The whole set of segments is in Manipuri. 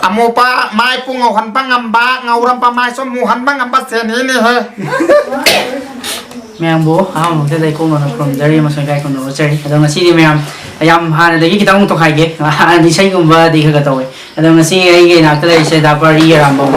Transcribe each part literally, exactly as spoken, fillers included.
ꯑꯃꯨꯕ ꯃꯥꯏ ꯄꯨꯡ ꯉꯧꯍꯟꯕ ꯉꯝꯕ, ꯉꯧꯔꯝꯕ ꯃꯥꯏꯁꯨ ꯃꯨꯍꯟꯕ ꯉꯝꯕ ꯁꯦꯟꯅꯤꯅꯦꯍꯦ꯫ ꯃꯌꯥꯝꯕꯨ ꯑꯍꯥꯟꯕꯃꯛꯇꯗ ꯏꯀꯣꯛ ꯅꯧꯅ ꯈꯨꯔꯨꯝꯖꯔꯤ ꯑꯃꯁꯨꯡ ꯏꯀꯥꯏ ꯈꯨꯝꯅꯕ ꯎꯠꯆꯔꯤ꯫ ꯑꯗꯣ ꯉꯁꯤꯗꯤ ꯃꯌꯥꯝ, ꯌꯥꯝ ꯍꯥꯟꯅꯗꯒꯤ ꯈꯤꯇꯪ ꯑꯃꯨꯛ ꯇꯣꯈꯥꯏꯒꯦ꯫ ꯍꯥꯟꯅꯗꯤ ꯏꯁꯩꯒꯨꯝꯕꯗꯤ ꯈꯔ ꯈꯔ ꯇꯧꯋꯦ꯫ ꯑꯗꯣ ꯉꯁꯤ ꯑꯩꯒꯤ ꯏꯅꯥꯛꯇ ꯂꯩꯔꯤꯁꯦ ꯗꯥ ꯄꯥꯔꯤ ꯑꯔꯥꯝꯕꯝ꯫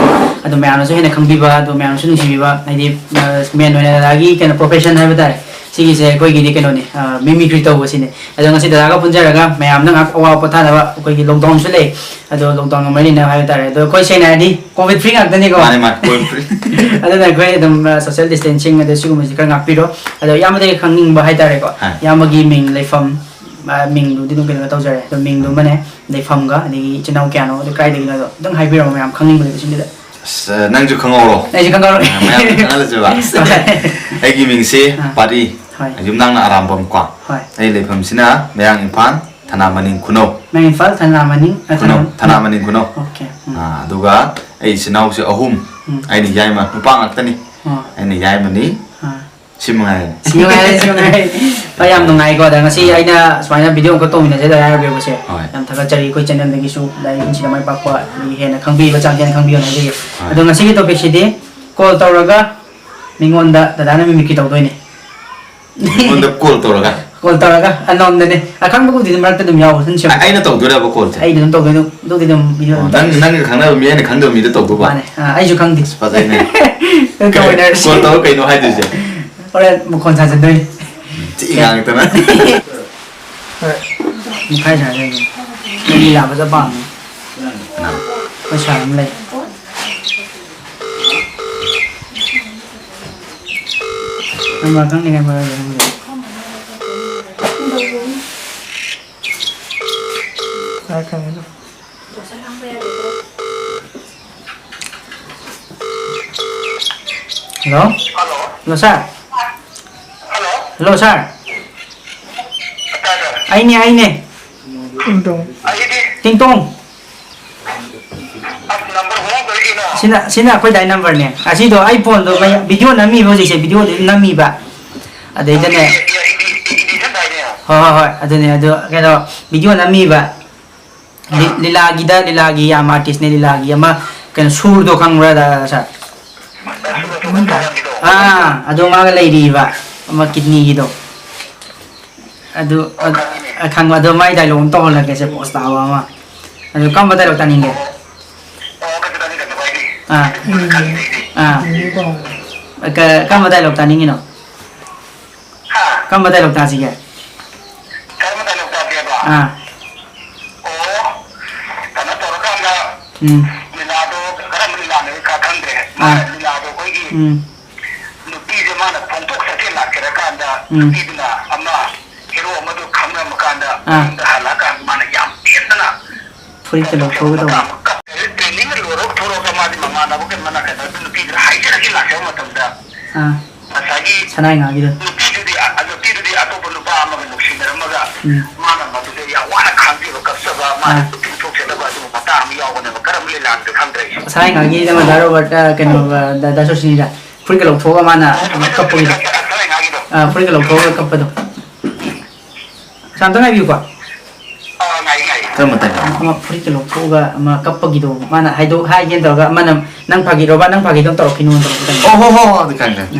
ꯑꯗꯣ ꯃꯌꯥꯝꯅꯁꯨ ꯍꯦꯟꯅ ꯈꯪꯕꯤꯕ, ꯑꯗꯣ ꯃꯌꯥꯝꯅꯁꯨ ꯅꯨꯡꯁꯤꯕꯤꯕ, ꯍꯥꯏꯗꯤ, ꯑ, ꯃꯦꯟ ꯑꯣꯏꯅ ꯗꯥꯗꯥꯒꯤ ꯀꯩꯅꯣ ꯄ꯭ꯔꯣꯐꯦꯁꯟ ꯍꯥꯏꯕ ꯇꯥꯔꯦ꯫ ꯁꯤꯒꯤꯁꯦ ꯑꯩꯈꯣꯏꯒꯤꯗꯤ ꯀꯩꯅꯣꯅꯤ, ꯑ, ꯃꯤꯃꯤꯀ꯭ꯔꯤ ꯇꯧꯕꯁꯤꯅꯦ꯫ ꯑꯗꯣ ꯉꯁꯤ ꯗꯥꯗꯥꯒ ꯄꯨꯟꯖꯔꯒ ꯃꯌꯥꯝꯅ ꯉꯥꯏꯍꯥꯛ ꯑꯋꯥꯕ ꯄꯣꯊꯥꯅꯕ, ꯑꯩꯈꯣꯏꯒꯤ ꯂꯣꯛꯗꯥꯎꯟꯁꯨ ꯂꯩ꯫ ꯑꯗꯣ ꯂꯣꯛꯗꯥꯎꯟꯒ ꯃꯔꯤ ꯂꯩꯅꯕ ꯍꯥꯏꯕ ꯇꯥꯔꯦ꯫ ꯑꯗꯣ ꯑꯩꯈꯣꯏ ꯁꯦꯡꯅ ꯍꯥꯏꯔꯗꯤ ꯀꯣꯚꯤꯗ ꯐ꯭ꯔꯤ ꯉꯥꯛꯇꯅꯤꯀꯣ꯫ ꯃꯥꯅꯦ, ꯃꯥꯅꯦ, ꯀꯣꯚꯤꯗ ꯐ꯭ꯔꯤ꯫ ꯑꯗꯨꯅ ꯑꯩꯈꯣꯏ ꯑꯗꯨꯝ, ꯑ, ꯁꯣꯁꯤꯌꯦꯜ ꯗꯤꯁꯇꯦꯟꯁꯤꯡ ꯑꯗꯩ ꯁꯤꯒꯨꯝꯕꯁꯤ ꯈꯔ ꯉꯥꯛꯄꯤꯔꯣ꯫ ꯑꯗꯣ ꯏꯌꯥꯝꯕꯗꯒꯤ ꯈꯪꯅꯤꯡꯕ ꯍꯥꯏ ꯇꯥꯔꯦꯀꯣ꯫ ꯍꯥ꯫ ꯏꯌꯥꯝꯕꯒꯤ ꯃꯤꯡ, ꯂꯩꯐꯝ, ꯑ, ꯃꯤꯡꯗꯨꯗꯤ ꯑꯗꯨꯝ ꯀꯩꯅꯣ ꯇꯧꯖꯔꯦ꯫ ꯑꯗꯣ ꯃꯤꯡꯗꯨꯃꯅꯦ, ꯂꯩꯐꯝꯒ, ꯑꯗꯒꯤ ꯏꯆꯤꯟ ꯏꯅꯥꯎ ꯀꯌꯥꯅꯣ, ꯑꯗꯨ ꯀꯥꯏꯗꯒꯤꯅꯣ, ꯑꯗꯣ ꯑꯝꯇꯪ ꯍꯥꯏꯕꯤꯔꯝꯃꯣ, ꯃꯌꯥꯝ ꯈꯪꯅꯤꯡꯕꯗꯨ ꯁꯤꯡꯗꯨꯗ꯫ ꯑꯁ, ꯅꯪꯁꯨ ꯈꯪꯍꯧꯔꯣ꯫ ꯑꯩꯁꯨ ꯈꯪꯍꯧꯔꯣ꯫ ꯑ, ꯃꯌꯥꯝ ꯈꯪꯍꯜꯂꯁꯦꯕ꯫ ꯍꯣꯏ꯫ ꯑꯩꯒꯤ ꯃꯤꯡꯁꯦ ꯑꯥ꯫ ꯄꯥꯔꯤ꯫ ꯍꯣꯏ꯫ ꯌꯨꯝꯅꯥꯛꯅ ꯑꯔꯥꯝꯕꯝ ꯀꯣ꯫ ꯍꯣꯏ꯫ ꯑꯩ ꯂꯩꯐꯝꯁꯤꯅ ꯃꯌꯥꯡ ꯏꯝꯐꯥꯜ, ꯊꯅꯥ ꯃꯅꯤꯡ ꯈꯨꯅꯧ꯫ ꯃꯌꯥꯡ ꯏꯝꯐꯥꯜ, ꯊꯅꯥ ꯃꯅꯤꯡ, ꯑ, ꯈꯨꯅꯧ, ꯊꯅꯥ ꯊꯅꯥ ꯃꯅꯤꯡ ꯈꯨꯅꯧ꯫ ꯑꯣꯀꯦ꯫ ꯎꯝ꯫ ꯑꯥ, ꯑꯗꯨꯒ ꯑꯩ ꯏꯆꯤꯟ ꯏꯅꯥꯎꯁꯦ ꯑꯍꯨꯝ꯫ ꯎꯝ꯫ ꯑꯩꯅ ꯌꯥꯏꯃ, ꯅꯨꯄꯥ ꯉꯥꯛꯇꯅꯤ꯫ ꯑꯥ꯫ ꯑꯩꯅ ꯌꯥꯏꯃꯅꯤ꯫ ꯑꯥ꯫ ꯁꯤ ꯃꯉꯥꯏꯔꯦ꯫ ꯁꯤ ꯃꯉꯥꯏꯔꯦ, ꯁꯤ ꯃꯉꯥꯏꯔꯦ꯫ ꯍꯣꯏ, ꯌꯥꯝ ꯅꯨꯡꯉꯥꯏꯀꯣ꯫ ꯑꯗ ꯉꯁꯤ ꯍꯣꯏ꯫ ꯑꯩꯅ ꯁꯨꯃꯥꯏꯅ ꯚꯤꯗꯤꯑꯣ ꯑꯃꯈꯛ ꯇꯧꯃꯤꯟꯅꯖꯦ ꯗꯥꯏꯔꯦꯛ ꯍꯥꯏꯔꯕꯁꯦ ꯍꯣꯏ꯫ ꯌꯥꯝ ꯊꯥꯒꯠꯆꯔꯤ꯫ ꯑꯩꯈꯣꯏ ꯆꯦꯅꯦꯜꯗꯒꯤꯁꯨ ꯗꯥꯏꯔꯦꯛ ꯄꯨꯟꯁꯤꯗ ꯃꯥꯏ ꯄꯥꯛꯄ, ꯑꯗꯒꯤ ꯍꯦꯟꯅ ꯈꯪꯕꯤꯕ ꯆꯥꯡ ꯍꯦꯟꯅ ꯈꯪꯕꯤꯌꯣꯅ ꯍꯥꯏꯖꯒꯦ꯫ ꯍꯣꯏ꯫ ꯑꯗꯣ ꯉꯁꯤꯒꯤ ꯇꯣꯄꯤꯛꯁꯤꯗꯤ ꯀꯣꯜ ꯇꯧꯔꯒ ꯃꯤꯉꯣꯟꯗ ꯗꯗꯥꯅ ꯃꯤꯃꯤꯀ꯭ꯔꯤ ꯇꯧꯗꯣꯏꯅꯦ꯫ ꯃꯤꯉꯣꯟꯗ ꯀꯣꯜ ꯇꯧꯔꯒ? ꯀꯣꯜ ꯇꯧꯔꯒ ꯑꯟꯅꯣꯟꯗꯅꯦ꯫ ꯑꯈꯪꯕꯕꯨꯗꯤ ꯃꯔꯛꯇ ꯑꯗꯨꯝ ꯌꯥꯎꯕ, ꯑꯗꯨꯝ ꯁꯦꯝꯕ꯫ ꯑ-, ꯑꯩꯅ ꯇꯧꯗꯣꯏꯔꯕ ꯀꯣꯜꯁꯦ? ꯑꯩꯅ ꯑꯗꯨꯝ ꯇꯧꯗꯣꯏꯅꯦ꯫ ꯑꯗꯨꯗꯤ ꯑꯗꯨꯝ ꯚꯤꯗꯤꯑꯣ ꯑꯣ, ꯑꯗꯨꯝ ꯅꯪ, ꯇꯧꯔꯁꯤ꯫ ꯅꯪꯒ ꯈꯪꯅꯕ ꯃꯤ ꯑꯩꯅ ꯈꯪꯗꯕ ꯃꯤꯗ ꯇꯧꯗꯧꯕ? ꯃꯥꯅꯦ꯫ ꯑ, ꯑꯩꯁꯨ ꯈꯪꯗꯦ꯫ ꯑꯁ, ꯐꯖꯩꯅꯦ꯫ ꯑꯗꯨꯝ ꯇꯧꯃꯤꯟꯅꯔꯁꯤ꯫ ꯀꯣꯜ ꯇꯧꯔ ꯀꯩꯅꯣ ꯍꯥꯏꯗꯣꯏꯁꯦ? ꯍꯣꯔꯦꯟ ꯃꯈꯣꯟ ꯁꯥꯖꯟꯗꯣꯏꯅꯦ꯫ ꯊꯤ ꯉꯥꯡꯉꯛꯇꯅ꯫ ꯍꯣꯏ꯫ ꯃꯈꯥꯏ ꯁꯥꯖꯟꯗꯣꯏꯅꯦ꯫ ꯅꯪ ꯂꯤꯂꯥ ꯐꯖ ꯄꯥꯝꯃꯦ꯫ ꯀꯅꯥ? ꯑꯩꯈꯣꯏ ꯁꯥꯔ ꯑꯃ ꯂꯩ꯫ ꯅꯝꯕꯔ ꯈꯪꯗꯦ, ꯅꯝꯕꯔ ꯈꯪꯗꯦ꯫ ꯍꯥꯏꯔꯛꯀꯅꯤ ꯑꯗꯨꯝ꯫ ꯍꯜꯂꯣ? ꯍꯜꯂꯣ꯫ ꯍꯜꯂꯣ, ꯁꯥꯔ꯫ ꯍꯜꯂꯣ꯫ ꯍꯜꯂꯣ, ꯁꯥꯔ꯫ ꯇꯥꯏ, ꯇꯥꯏ꯫ ꯑꯩꯅꯦ, ꯑꯩꯅꯦ꯫ ꯇꯤꯡꯇꯣꯡ꯫ ꯑꯩꯗꯤ꯫ ꯇꯤꯡꯇꯣꯡ꯫ ꯑꯁ, ꯅꯝꯕꯔ ꯍꯣꯡꯗꯣꯔꯤ ꯀꯩꯅꯣ꯫ ꯁꯤꯅ, ꯁꯤꯅ ꯑꯩꯈꯣꯏ ꯗꯥꯏ ꯅꯝꯕꯔꯅꯦ꯫ ꯑꯁꯤꯗꯣ ꯑꯩ ꯐꯣꯟꯗꯣ ꯃꯩ-, ꯚꯤꯗꯤꯑꯣ ꯅꯝꯃꯤꯕ ꯍꯧꯖꯤꯛꯁꯦ, ꯚꯤꯗꯤꯑꯣꯗꯤ ꯅꯝꯃꯤꯕ꯫ ꯑꯗꯩꯗꯅꯦ꯫ ꯑꯦ, ꯑꯦ, ꯑꯦ, ꯏꯗꯤ-, ꯏꯗꯤꯁꯟ ꯇꯥꯏꯅꯦ꯫ ꯍꯣꯏ, ꯍꯣꯏ, ꯍꯣꯏ꯫ ꯑꯗꯨꯅꯦ, ꯑꯗꯨ ꯀꯩꯅꯣ, ꯚꯤꯗꯤꯑꯣ ꯅꯝꯃꯤꯕ꯫ ꯂꯤ- ꯂꯤꯂꯥꯒꯤꯗ, ꯂꯤꯂꯥꯒꯤ ꯌꯥꯝ ꯑꯥꯔꯇꯤꯁꯅꯦ, ꯂꯤꯂꯥꯒꯤ ꯑꯃ ꯀꯩꯅꯣ ꯁꯨꯔꯗꯣ ꯈꯪꯕ꯭ꯔꯥ, ꯗꯥ ꯁꯥꯔ? ꯑꯥ, ꯑꯗꯣ ꯃꯥꯒ ꯂꯩꯔꯤꯕ ꯑꯃ ꯀꯤꯗꯅꯤꯒꯤꯗꯣ꯫ ꯑꯗꯨ ꯑ- ꯑ, ꯈꯪꯕ꯫ ꯑꯗꯣ ꯃꯥꯏ ꯗꯥꯏꯂꯣꯛ ꯑꯃ ꯇꯧꯍꯜꯂꯒꯦꯁꯦ, ꯄꯣꯁ ꯇꯥꯕ ꯑꯃ꯫ ꯑꯗꯨ ꯀꯔꯝꯕ ꯗꯥꯏꯂꯣꯛ ꯇꯥꯅꯤꯡꯒꯦ? ꯑꯥ꯫ ꯑꯥ꯫ ꯀ- ꯀꯔꯝꯕ ꯗꯥꯏꯂꯣꯛ ꯇꯥꯅꯤꯡꯉꯤꯅꯣ? ꯍꯥ? ꯀꯔꯝꯕ ꯗꯥꯏꯂꯣꯛ ꯇꯥꯁꯤꯒꯦ? ꯀꯔꯝꯕ ꯗꯥꯏꯂꯣꯛ ꯇꯥꯁꯤꯒꯦꯕ? ꯑꯥ꯫ ꯑꯣ, ꯀꯩꯅꯣ ꯇꯧꯔꯀꯥꯟꯗ ꯎꯝ꯫ ꯂꯤꯂꯥꯗꯣ ꯀꯔꯝꯕ ꯂꯤꯂꯥꯅꯣ ꯑꯩ ꯈꯪꯗ꯭ꯔꯦ꯫ ꯑꯥ꯫ ꯂꯤꯂꯥꯗꯣ ꯑꯩꯈꯣꯏꯒꯤ ꯎꯝ꯫ ꯅꯨꯄꯤꯁꯦ ꯃꯥꯅ ꯐꯣꯡꯗꯣꯛ ꯁꯛꯆꯦꯜ ꯂꯥꯛꯆꯔꯀꯥꯟꯗ ꯎꯝ꯫ ꯅꯨꯄꯤꯗꯨꯅ ꯑꯃ ꯍꯦꯔꯣ ꯑꯃꯗꯣ ꯈꯪꯅꯔꯝꯃꯀꯥꯟꯗ ꯑꯥ꯫ ꯃꯌꯨꯝꯗ ꯍꯜꯂꯛꯑꯀꯥꯟꯗ ꯃꯥꯅ ꯌꯥꯝ ꯄꯦꯟꯗꯅ ꯐꯨꯔꯤꯠꯀ ꯂꯧꯊꯣꯛꯑꯒ ꯇꯧꯕ꯫ ꯃꯇꯥꯡ ꯑꯃ ꯀꯞ-, training ꯂꯣꯏꯔ ꯊꯣꯛꯂꯛꯑꯒ ꯃꯥꯗꯤ ꯃꯃꯥꯟꯅꯕꯒ ꯃꯅꯥ ꯀꯩꯅꯣ ꯅꯨꯄꯤꯗꯨꯅ ꯍꯥꯏꯖꯔꯒꯦ ꯂꯥꯛꯆꯕ ꯃꯇꯝꯗ ꯑꯥ꯫ ꯉꯁꯥꯏꯒꯤ ꯁꯅꯥꯏ ꯉꯥꯒꯤꯗꯣ꯫ ꯅꯨꯄꯤꯗꯨꯗꯤ ꯑ-, ꯅꯨꯄꯤꯗꯨꯗꯤ ꯑꯇꯣꯞꯄ ꯅꯨꯄꯥ ꯑꯃꯒ ꯅꯨꯡꯁꯤꯅꯔꯝꯃꯒ ꯎꯝ꯫ ꯃꯥꯅ ꯃꯗꯨꯗ ꯌꯥꯝ ꯋꯥꯅ ꯈꯥꯡꯖꯕ ꯀꯞꯆꯕ ꯃꯥꯅ ꯑꯥ꯫ ꯅꯨꯄꯤ ꯊꯣꯛꯆꯗꯕ ꯑꯗꯨꯒꯨꯝꯕ ꯃꯇꯥꯡ ꯑꯃ ꯌꯥꯎꯕꯅꯦꯕ꯫ ꯀꯔꯝꯕ ꯂꯤꯂꯥꯅꯣꯗꯤ ꯈꯪꯗ꯭ꯔꯦ ꯑꯩꯁꯨ꯫ ꯁꯅꯥꯏ ꯉꯥꯒꯤ ꯑꯃ ꯗꯥ ꯔꯣꯕꯔꯠ, ꯑ, ꯀꯩꯅꯣ, ꯑ, ꯗꯥ, ꯗꯥ ꯁꯣꯁꯤꯅꯤꯗ ꯐꯨꯔꯤꯠꯀ ꯂꯧꯊꯣꯛꯑꯒ ꯃꯥꯅ ꯀꯞꯄꯒꯤꯗꯣ꯫ ꯁꯅꯥꯏ ꯉꯥꯒꯤꯗꯣ꯫ ꯑ, ꯐꯨꯔꯤꯠꯀ ꯂꯧꯊꯣꯛꯑꯒ ꯀꯞꯄꯗꯣ꯫ ꯁꯥꯟꯇ ꯉꯥꯏꯕꯤꯌꯨꯀꯣ꯫ ꯑꯥ, ꯉꯥꯏ, ꯉꯥꯏ꯫ ꯀꯔꯝꯕ ꯇꯥꯏꯅꯣ? ꯑꯃ ꯐꯨꯔꯤꯠꯀ ꯂꯧꯊꯣꯛꯑꯒ ꯑꯃ ꯀꯞꯄꯒꯤꯗꯣ꯫ ꯃꯥꯅ ꯍꯥꯏꯗꯣꯛ-, ꯍꯥꯏꯒꯦꯅ ꯇꯧꯔꯒ ꯑꯃꯅ, "ꯅꯪ ꯐꯥꯒꯤꯔꯣꯕ? ꯅꯪ ꯐꯥꯒꯤꯗꯣ ꯑꯝ ꯇꯧꯔꯛꯈꯤꯅꯣ" ꯇꯧꯔꯛꯄꯗꯣ꯫ ꯑꯣ, ꯍꯣ, ꯍꯣ, ꯍꯣ, ꯑꯗꯨ ꯈꯪꯉꯦ, ꯈꯪꯉꯦ꯫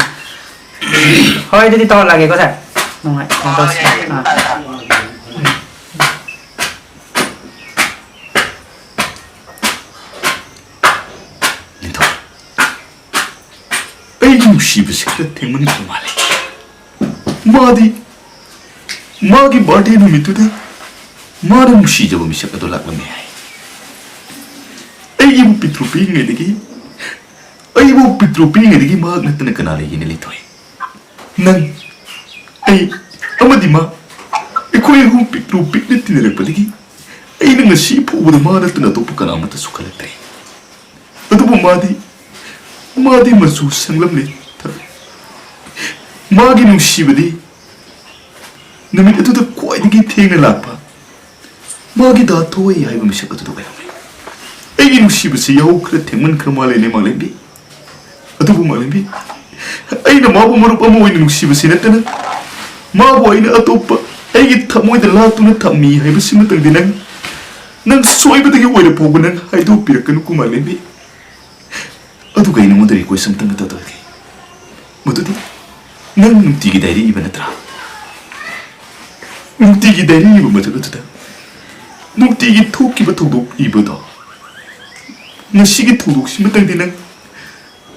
ꯎꯝ꯫ ꯍꯣꯏ, ꯑꯗꯨꯗꯤ ꯇꯧꯍꯜꯂꯒꯦꯀꯣ, ꯁꯥꯔ꯫ ꯅꯨꯡꯉꯥꯏ-, ꯀꯩꯅꯣ ꯑꯥ, ꯇꯧꯁꯤ꯫ ꯌꯥꯏ, ꯌꯥꯏ, ꯑꯥ꯫ ꯇꯥꯏ, ꯇꯥꯏ꯫ ꯂꯤꯟꯊꯣꯏ, ꯑꯩꯒꯤ ꯅꯨꯡꯁꯤꯕꯁꯤ ꯈꯔ ꯊꯦꯡꯃꯟꯈ꯭ꯔ ꯃꯥꯜꯂꯦ꯫ ꯃꯥꯗꯤ ꯃꯥꯒꯤ birthday ꯅꯨꯃꯤꯠꯇꯨꯗ ꯃꯥꯅ ꯅꯨꯡꯁꯤꯖꯕ ꯃꯤꯁꯛ ꯑꯗꯨ ꯂꯥꯛꯂꯝꯃꯦ ꯍꯥꯏ꯫ ꯑꯩꯒꯤꯕꯨ ꯄꯤꯛꯇ꯭ꯔꯨ ꯄꯤꯛꯏꯉꯩꯗꯒꯤ, ꯑꯩꯕꯨ ꯄꯤꯛꯇ꯭ꯔꯨ ꯄꯤꯛꯏꯉꯩꯗꯒꯤ ꯃꯍꯥꯛ ꯅꯠꯇꯅ ꯀꯅꯥ ꯂꯩꯒꯦꯅꯦ, ꯂꯤꯟꯊꯣꯏ? ꯅꯪ, ꯑꯩ, ꯑꯃꯗꯤ ꯃꯥ, ꯑꯩꯈꯣꯏ ꯑꯍꯨꯝ ꯄꯤꯛꯇ꯭ꯔꯨ ꯄꯤꯛꯅ ꯇꯤꯟꯅꯔꯛꯄꯗꯒꯤ ꯑꯩꯅ ꯉꯁꯤ ꯐꯥꯎꯕꯗ ꯃꯥ ꯅꯠꯇꯅ ꯑꯇꯣꯞꯄ ꯀꯅꯥ ꯑꯃꯠꯇꯁꯨ ꯈꯜꯂꯛꯇ꯭ꯔꯤ꯫ ꯑꯗꯨꯕꯨ ꯃꯥꯗꯤ, ꯃꯥꯗꯤ ꯃꯆꯨ ꯁꯪꯂꯝꯂꯦ꯫ ꯃꯥꯒꯤ ꯅꯨꯡꯁꯤꯕꯗꯤ ꯅꯨꯃꯤꯠ ꯑꯗꯨꯗ ꯈ꯭ꯋꯥꯏꯗꯒꯤ ꯊꯦꯡꯅ ꯂꯥꯛꯄ ꯃꯥꯒꯤ ꯗꯥ ꯊꯣꯏ ꯍꯥꯏꯕ ꯃꯤꯁꯛ ꯑꯗꯨꯗ ꯑꯣꯏꯔꯝꯂꯦ꯫ ꯑꯩꯒꯤ ꯅꯨꯡꯁꯤꯕꯁꯤ ꯌꯥꯍꯧ ꯈꯔ ꯊꯦꯡꯃꯟꯈ꯭ꯔ ꯃꯥꯜꯂꯦꯅꯦ, ꯃꯥꯂꯦꯝꯕꯤ꯫ ꯑꯗꯨꯕꯨ ꯃꯥꯂꯦꯝꯕꯤ, ꯑꯩꯅ ꯃꯥꯕꯨ ꯃꯔꯨꯞ ꯑꯃ ꯑꯣꯏꯅ ꯅꯨꯡꯁꯤꯕꯁꯤ ꯅꯠꯇꯅ, ꯃꯥꯕꯨ ꯑꯩꯅ ꯑꯇꯣꯞꯄ ꯑꯩꯒꯤ ꯊꯃꯣꯏꯗ ꯂꯥꯠꯇꯨꯅ ꯊꯝꯃꯤ ꯍꯥꯏꯕꯁꯤꯃꯇꯪꯗꯤ ꯅꯪ ꯅꯪ ꯁꯣꯏꯕꯗꯒꯤ ꯑꯣꯏꯔ ꯐꯥꯎꯕ ꯅꯪ ꯍꯥꯏꯗꯣꯛꯄꯤꯔꯛꯀꯅꯨ, ꯀꯨꯃꯥꯔ ꯂꯦꯝꯕꯤ꯫ ꯑꯗꯨꯒ ꯑꯩ ꯅꯉꯣꯟꯗ request ꯑꯃꯇꯪꯒ ꯇꯧꯖꯒꯦ꯫ ꯃꯗꯨꯗꯤ ꯅꯪ ꯅꯨꯡꯇꯤꯒꯤ diary ꯏꯕ ꯅꯠꯇ꯭ꯔꯥ? ꯅꯨꯡꯇꯤꯒꯤ diary ꯏꯕ ꯃꯇꯝ ꯑꯗꯨꯗ ꯅꯨꯡꯇꯤꯒꯤ ꯊꯣꯛꯈꯤꯕ ꯊꯧꯗꯣꯛ ꯏꯕꯗꯣ, ꯉꯁꯤꯒꯤ ꯊꯧꯗꯣꯛꯁꯤꯃꯇꯪꯗꯤ ꯅꯪ,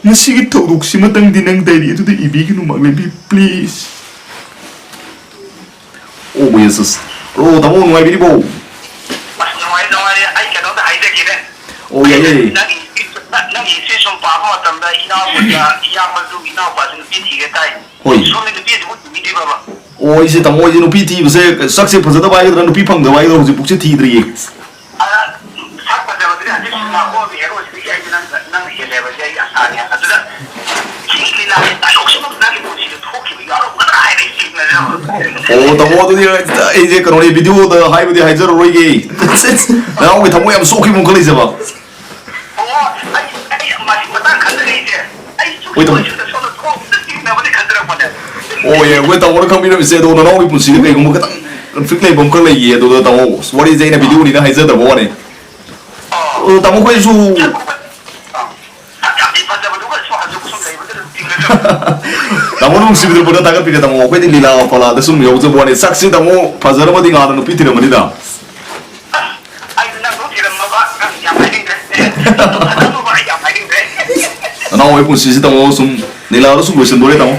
ꯉꯁꯤꯒꯤ ꯊꯧꯗꯣꯛꯁꯤꯃꯇꯪꯗꯤ ꯅꯪ diary ꯑꯗꯨꯗ ꯏꯕꯤꯒꯅꯨ, ꯃꯥꯂꯦꯝꯕꯤ, please꯫ ꯑꯣ, yes, yes꯫ Bro, ꯇꯥꯃꯣ ꯅꯨꯡꯉꯥꯏꯕꯤꯔꯤꯕꯣ? ꯑꯁ, ꯅꯨꯡꯉꯥꯏꯔꯤ, ꯅꯨꯡꯉꯥꯏꯔꯤ꯫ ꯑꯩ ꯀꯩꯅꯣꯝꯇ ꯍꯥꯏꯖꯒꯦꯅꯦ꯫ ꯑꯣ, ꯌꯥꯏꯌꯦ꯫ ꯅꯪꯒꯤ, ꯅꯪꯒꯤ history ꯁꯨꯝ ꯄꯥꯕ ꯃꯇꯝꯗ ꯏꯅꯥꯎꯄꯥꯗ, ꯏꯌꯥꯝꯕꯁꯨ, ꯏꯅꯥꯎꯄꯥꯁꯨ ꯅꯨꯄꯤ ꯊꯤꯒꯦ ꯇꯥꯏ꯫ ꯍꯣꯏ꯫ ꯁꯣꯝꯗ ꯅꯨꯄꯤ ꯑꯗꯨꯕꯨ ꯊꯤꯕꯤꯗ꯭ꯔꯤꯕꯕ? ꯑꯣ, ꯑꯩꯁꯦ ꯇꯥꯃꯣ, ꯑꯩꯁꯦ ꯅꯨꯄꯤ ꯊꯤꯕꯁꯦ ꯁꯛꯁꯦ ꯐꯖꯗꯕ ꯍꯥꯏꯒꯗ꯭ꯔꯥ, ꯅꯨꯄꯤ ꯐꯪꯗꯕ ꯍꯥꯏꯒꯗ꯭ꯔꯥ, ꯍꯧꯖꯤꯛ ꯄꯨꯛꯁꯦ ꯊꯤꯗ꯭ꯔꯤꯌꯦ꯫ ꯑ, ꯁꯛ ꯐꯖꯕꯗꯨꯗꯤ ꯍꯧꯖꯤꯛ ꯁꯤꯅꯦꯃꯥ ꯀꯨꯝꯕ ꯍꯦꯔꯣꯁꯤꯗꯒꯤ ꯑꯩꯁꯦ ꯅꯪ, ꯅꯪꯅ ꯍꯦꯜꯂꯦꯕꯁꯦ ꯑꯩ ꯑꯁꯥꯅꯦ꯫ ꯑꯗꯨꯗ ꯁꯤꯒꯤ ꯂꯤꯂꯥꯒꯤ dialogue ꯁꯤꯃ ꯅꯪꯒꯤ ꯄꯨꯟꯁꯤꯗ ꯊꯣꯛꯈꯤꯕ ꯌꯥꯎꯔꯝꯒꯗ꯭ꯔꯥ ꯍꯥꯏꯅ ꯑꯩ ꯆꯤꯡꯅꯖꯕ꯫ ꯑꯣ, ꯇꯥꯃꯣ, ꯑꯗꯨꯗꯤ ꯑꯩꯁꯦ ꯀꯩꯅꯣꯅꯦ, video ꯗ ꯍꯥꯏꯕꯗꯤ ꯍꯥꯏꯖꯔꯔꯣꯏꯒꯦ꯫ ꯅꯅꯥꯎꯒꯤ ꯊꯃꯣꯏ ꯌꯥꯝ ꯁꯣꯛꯈꯤꯕ ꯑꯃꯈꯛ ꯂꯩꯖꯕ꯫ ꯑꯣ, ꯑꯩ, ꯑꯩ ꯃꯁꯤ ꯃꯇꯥꯡ ꯈꯪꯗ꯭ꯔꯦ ꯑꯩꯁꯦ꯫ ꯑꯩ ꯍꯣꯏ, ꯇꯥꯃꯣ꯫ ꯁꯣꯝꯗ ꯊꯣꯛ ꯑꯝꯇ ꯆꯤꯡꯅꯕꯗꯤ ꯈꯟꯖꯔꯛꯄꯅꯦ꯫ ꯑꯣ, ꯌꯥꯏ, ꯑꯩꯈꯣꯏ ꯇꯥꯃꯣꯅ ꯈꯪꯕꯤꯔꯝꯃꯤꯁꯦ, ꯑꯗꯣ ꯅꯅꯥꯎꯒꯤ ꯄꯨꯟꯁꯤꯗ ꯀꯩꯒꯨꯝꯕ ꯈꯤꯇꯪ conflict ꯂꯩꯕ ꯑꯃꯈꯛ ꯂꯩꯌꯦ, ꯑꯗꯨꯗ ꯇꯥꯃꯣ, ꯋꯥꯔꯤꯁꯦ ꯑꯩꯅ video ꯅꯤꯅ ꯍꯥꯏꯖꯗꯕ ꯋꯥꯅꯤ꯫ ꯑꯣ꯫ ꯑꯗꯣ ꯇꯥꯃꯣ, ꯑꯩꯈꯣꯏꯁꯨ ꯌꯥꯝ ꯊꯤ ꯐꯖꯕꯗꯨꯒ ꯁꯨꯝ ꯍꯟꯗꯣꯛ ꯁꯨꯝ ꯂꯩꯕꯗꯨꯗ ꯆꯤꯡꯅꯖꯕ꯫ ꯇꯥꯃꯣ ꯅꯨꯡꯁꯤꯕꯤꯗ ꯄꯨꯟꯅ ꯊꯥꯒꯠꯄꯤꯔꯦ, ꯇꯥꯃꯣ꯫ ꯑꯩꯈꯣꯏꯗꯤ ꯂꯤꯂꯥ ꯄꯂꯥꯗ ꯁꯨꯝ ꯌꯥꯎꯖꯕ ꯋꯥꯅꯤ꯫ ꯁꯛꯁꯤ ꯇꯥꯃꯣ ꯐꯖꯔꯝꯃꯗꯤ ꯉꯥꯟꯅ ꯅꯨꯄꯤ ꯊꯤꯔꯝꯃꯅꯤꯗ꯫ ꯑꯩꯗꯤ ꯅꯪ ꯊꯤꯔꯝꯃꯕ, ꯅꯪ ꯌꯥꯝ ꯍꯥꯏꯅꯤꯡꯗ꯭ꯔꯦ꯫ ꯅꯪ ꯊꯤꯔꯝꯃꯕ ꯑꯩ ꯌꯥꯝ ꯍꯥꯏꯅꯤꯡꯗ꯭ꯔꯦ꯫ ꯅꯅꯥꯎ ꯍꯣꯏ ꯄꯨꯟꯁꯤꯁꯤ ꯇꯥꯃꯣ ꯁꯨꯝ ꯂꯤꯂꯥꯗꯣ ꯁꯨꯝ ꯂꯣꯏꯁꯤꯟꯗꯣꯔꯦ, ꯇꯥꯃꯣ꯫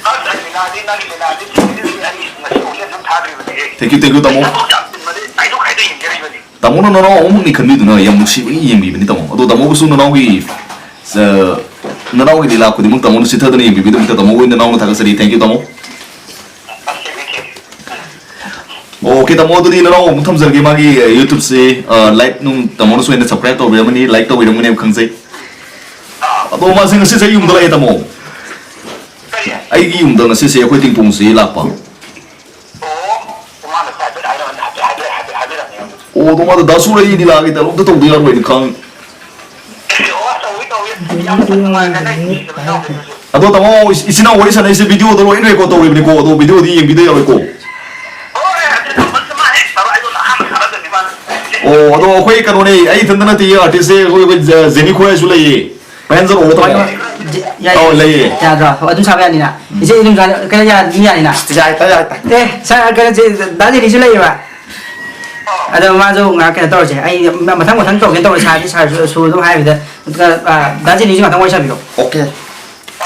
ꯑꯁ, ꯑꯩ ꯂꯤꯂꯥꯗꯤ, ꯅꯪꯒꯤ ꯂꯤꯂꯥꯗꯤ ꯊꯤꯡꯖꯤꯜꯂꯤ, ꯑꯩ ꯉꯁꯤ ꯐꯥꯎꯗꯤ ꯑꯗꯨꯝ ꯊꯥꯗ꯭ꯔꯤꯕꯅꯤꯍꯦ꯫ Thank you, thank you, ꯇꯥꯃꯣ꯫ ꯑꯩ ꯊꯕꯛ ꯌꯥꯝ ꯆꯤꯟꯕꯅꯤ, ꯀꯥꯏꯗꯣꯛ ꯀꯥꯏꯗꯣꯛ ꯌꯦꯡꯖꯔꯤꯕꯅꯤ꯫ ꯇꯥꯃꯣꯅ ꯅꯅꯥꯎ ꯑꯍꯨꯝꯃꯛꯅꯤ ꯈꯟꯕꯤꯗꯨꯅ ꯌꯥꯝ ꯅꯨꯡꯁꯤꯕꯒꯤ ꯌꯦꯡꯕꯤꯕꯅꯤ, ꯇꯥꯃꯣ꯫ ꯑꯗꯣ ꯇꯥꯃꯣꯕꯨꯁꯨ ꯅꯅꯥꯎꯒꯤ, ꯑ, ꯅꯅꯥꯎꯒꯤ ꯂꯤꯂꯥ ꯈꯨꯗꯤꯡꯃꯛ ꯇꯥꯃꯣꯅ ꯆꯤꯠꯊꯗꯅ ꯌꯦꯡꯕꯤꯕꯒꯤꯗꯃꯛꯇ ꯇꯥꯃꯣꯕꯨ ꯑꯩ ꯅꯅꯥꯎꯅ ꯊꯥꯒꯠꯆꯔꯤ꯫ Thank you, ꯇꯥꯃꯣ꯫ ꯑꯣꯀꯦ, ꯇꯥꯃꯣ, ꯑꯗꯨꯗꯤ ꯅꯅꯥꯎ ꯑꯃꯨꯛ ꯊꯝꯖꯔꯒꯦ꯫ ꯃꯥꯒꯤ, ꯑ, YouTube ꯁꯦ, ꯑ, like ꯅꯨꯡ ꯇꯥꯃꯣꯅꯁꯨ ꯍꯦꯟꯅ subscribe ꯇꯧꯕꯤꯔꯝꯃꯅꯤ, like ꯇꯧꯕꯤꯔꯝꯒꯅꯦꯕ ꯈꯪꯖꯩ꯫ ꯑꯗꯣ ꯃꯥꯁꯦ ꯉꯁꯤꯁꯦ ꯑꯩ ꯌꯨꯝꯗ ꯂꯥꯛꯑꯦ, ꯇꯥꯃꯣ꯫ ꯑꯩꯒꯤ ꯌꯨꯝꯗ ꯉꯁꯤꯁꯦ ꯑꯩꯈꯣꯏ ꯇꯤꯡꯄꯣꯡꯁꯦ ꯂꯥꯛꯄ꯫ ꯑꯣ, ꯃꯥꯅ ꯍꯥꯏꯐꯦꯠ ꯍꯥꯏꯔꯛꯑꯣꯅꯦ, ꯍꯥꯏꯐꯦꯠ, ꯍꯥꯏꯐꯦꯠ, ꯍꯥꯏꯐꯦꯠ ꯍꯥꯏꯕꯤꯔꯝꯃꯦ꯫ ꯑꯣ, ꯑꯗꯣ ꯃꯥꯗꯣ ꯗꯥ ꯁꯨꯔ ꯑꯩ ꯂꯤꯂꯥꯒꯤ dialogue ꯇꯧꯗ ꯌꯥꯔꯣꯏꯅ ꯈꯪ-, ꯑꯣ, ꯇꯧꯏ, ꯇꯧꯏ꯫ ꯌꯥꯝ ꯅꯨꯡꯉꯥꯏꯅ ꯅꯪ ꯌꯦꯡꯗꯕ ꯌꯥꯎꯗꯦ ꯑꯗꯨꯁꯨ꯫ ꯑꯗꯣ ꯇꯥꯃꯣ, ꯏꯆꯤꯟ ꯏꯅꯥꯎ ꯋꯥꯔꯤ ꯁꯥꯟꯅꯩꯁꯦ video ꯗ ꯂꯣꯏ record ꯇꯧꯔꯤꯕꯅꯤꯀꯣ, ꯑꯗꯣ video ꯗꯤ ꯌꯦꯡꯕꯤꯗ ꯌꯥꯔꯣꯏꯀꯣ꯫ ꯍꯣꯏ, ꯑꯗꯨ ꯅꯝꯕꯔꯁꯦ ꯃꯥ ꯍꯦꯛ ꯇꯧꯔꯛꯑꯣ, ꯑꯩꯉꯣꯟꯗ ꯑꯍꯥꯟꯕ ꯁꯥꯟꯅꯗꯣꯏꯅꯤ ꯃꯥꯅ꯫ ꯑꯣ, ꯑꯗꯣ ꯑꯩꯈꯣꯏ ꯀꯩꯅꯣꯅꯦ, ꯑꯩ ꯏꯊꯟꯇ ꯅꯠꯇꯦ ꯑꯥꯔꯇꯤꯁ ꯁꯦ, ꯑꯩꯈꯣꯏ, ꯑꯩꯈꯣꯏ ꯖꯦ-, ꯖꯦꯅꯤ ꯈꯣꯏꯁꯨ ꯂꯩꯌꯦ꯫ ꯃꯍꯦꯟꯗ꯭ꯔ ꯑꯣ ꯇꯧꯔꯣ꯫ ꯌꯥꯏꯌꯦ, ꯑꯧ, ꯂꯩꯌꯦ꯫ ꯌꯥꯗ꯭ꯔꯣ? ꯑꯗꯨꯝ ꯁꯥꯕ ꯌꯥꯅꯤꯅ꯫ ꯏꯆꯦ ꯑꯗꯨꯝ ꯁꯥ-, ꯀꯩꯅꯣ ꯌꯥ-, ꯑꯗꯨꯝ ꯌꯥꯅꯤꯅ꯫ ꯌꯥꯏ, ꯇ, ꯌꯥꯏ, ꯇ꯫ ꯑꯦ, ꯁꯥꯔ, ꯀꯩꯅꯣ, ꯆꯦ, ꯗꯥ ꯖꯦꯅꯤꯁꯨ ꯂꯩꯌꯦꯕ꯫ ꯑꯗꯣ ꯃꯥꯁꯨ ꯉꯥꯏꯍꯥꯛ ꯀꯩꯅꯣ ꯇꯧꯔꯁꯦ꯫ ꯑꯩ ꯃ-, ꯃꯊꯪ ꯃꯊꯪ ꯇꯧꯒꯦ ꯇꯧꯔꯦ꯫ ꯁꯥꯔꯁꯤ, ꯁꯥꯔꯁꯨ ꯁꯨ ꯑꯗꯨꯝ ꯍꯥꯏꯕꯗ, ꯑ, ꯗꯥ ꯖꯦꯅꯤꯁꯨ ꯉꯥꯛꯇꯪ ꯋꯥꯔꯤ ꯁꯥꯕꯤꯔꯣ꯫ ꯑꯣꯀꯦ꯫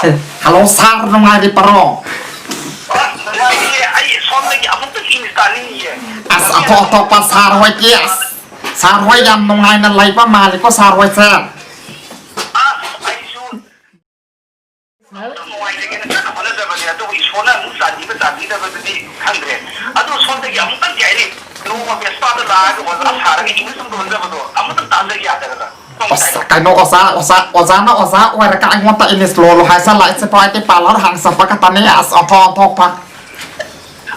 ꯁꯦ꯫ ꯍꯜꯂꯣ, ꯁꯥꯔ, ꯅꯨꯡꯉꯥꯏꯔꯤꯕ꯭ꯔꯣ? ꯑꯁ, ꯅꯨꯡꯉꯥꯏꯔꯤꯌꯦ꯫ ꯑꯩ ꯁꯣꯝꯗꯒꯤ ꯑꯃꯨꯛꯇ ꯏꯪꯂꯤꯁ ꯇꯥꯅꯤꯡꯉꯤꯌꯦ꯫ ꯑꯁ, ꯑꯇꯣꯞ ꯑꯇꯣꯞꯄ ꯁꯥꯔ ꯍꯣꯏꯒꯤ, ꯑꯁ, ꯁꯥꯔ ꯍꯣꯏ ꯌꯥꯝ ꯅꯨꯡꯉꯥꯏꯅ ꯂꯩꯕ ꯃꯥꯜꯂꯤꯀꯣ, ꯁꯥꯔ ꯍꯣꯏꯁꯦ꯫ ꯑꯁ, ꯑꯩꯁꯨ ꯅꯨꯡꯉꯥꯏꯖꯒꯦꯅ ꯀꯟꯅ ꯍꯣꯠꯅꯖꯕꯅꯦ, ꯑꯗꯨꯕꯨ ꯏꯁꯣꯔꯅ ꯑꯃꯨꯛ ꯆꯥꯟꯕꯤꯕ ꯆꯥꯟꯕꯤꯗꯕꯗꯨꯗꯤ ꯈꯪꯗ꯭ꯔꯦ꯫ ꯑꯗꯨ ꯁꯣꯝꯗꯒꯤ ꯑꯃꯨꯛꯇꯪ ꯀꯩ ꯍꯥꯏꯅꯤ, ꯅꯣꯡꯃ ꯚꯦꯁꯄꯥꯗ ꯂꯥꯛꯑꯒ ꯑꯣꯖꯥ ꯁꯥꯔꯒ ꯏꯪꯂꯤꯁ ꯑꯃ ꯂꯣꯟꯖꯕꯗꯣ ꯑꯃꯨꯛꯇꯪ ꯇꯥꯖꯒꯦ ꯍꯥꯏꯗꯅ꯫ ꯑꯁ, ꯀꯩꯅꯣ, ꯑꯣꯖꯥ, ꯑꯣꯖꯥ, ꯑꯣꯖꯥꯅ ꯑꯣꯖꯥ ꯑꯣꯏꯔꯒ ꯑꯩꯉꯣꯟꯗ ꯏꯪꯂꯤꯁ ꯂꯣꯜꯂꯣ ꯍꯥꯏꯁꯜꯂꯛꯏꯁꯤꯕꯣ? ꯑꯩꯗꯤ ꯄꯥꯔꯂꯔ ꯍꯥꯡꯖꯕ ꯈꯛꯇꯅꯤ꯫ ꯑꯁ, ꯑꯣꯟꯊꯣꯛ ꯑꯣꯟꯊꯣꯛꯄ꯫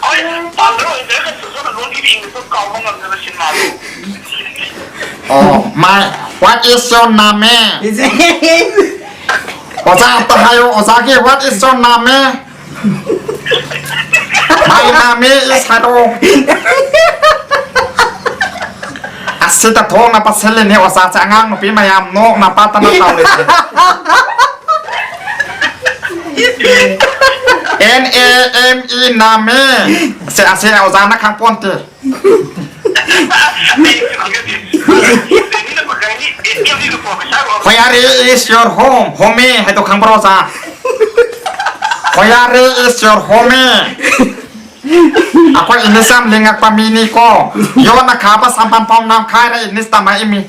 ꯍꯣꯏ, ꯄꯥꯔꯂꯔ ꯑꯣꯏꯗ꯭ꯔꯒꯁꯨ ꯁꯣꯝꯅ ꯂꯣꯟꯈꯤꯕ ꯏꯪꯂꯤꯁꯇꯣ ꯀꯥꯎꯕ ꯉꯝꯗꯕ ꯁꯤꯅꯦꯃꯥꯗꯣ꯫ Oh my, what is your name? ꯑꯣꯖꯥ ꯑꯝꯇ ꯍꯥꯏꯌꯣ, ꯑꯣꯖꯥꯒꯤ what is your name? My name is ꯍꯥꯏꯔꯛꯑꯣ꯫ ꯑꯁꯤꯗ ꯊꯣꯛꯅ ꯄꯥꯁꯤꯜꯂꯤꯅꯦ ꯑꯣꯖꯥꯁꯦ, ꯑꯉꯥꯡ ꯅꯨꯄꯤ ꯃꯌꯥꯝ ꯅꯣꯛꯅ ꯄꯥꯠꯇꯅ ꯇꯧꯔꯤꯁꯦ꯫ N A M E ꯅꯥꯃꯦ꯫ ꯁꯦ, ꯑꯁꯦ ꯑꯣꯖꯥꯅ ꯈꯪꯄꯣꯟꯇꯦ꯫ Where is your home? Home ꯍꯥꯏꯗꯣ ꯈꯪꯕ꯭ꯔꯣ, ꯑꯣꯖꯥ? Where is your home? ꯑꯩꯈꯣꯏ ꯏꯪꯂꯤꯁ ꯌꯥꯝ ꯂꯤꯡꯉꯛꯄ ꯃꯤꯅꯤꯀꯣ꯫ ꯌꯣꯠꯅ ꯈꯥꯕ ꯁꯝꯐꯝ ꯐꯥꯎ ꯅꯝꯈꯥꯏꯔ ꯏꯪꯂꯤꯁ ꯇꯝꯃꯛꯏꯃꯤ꯫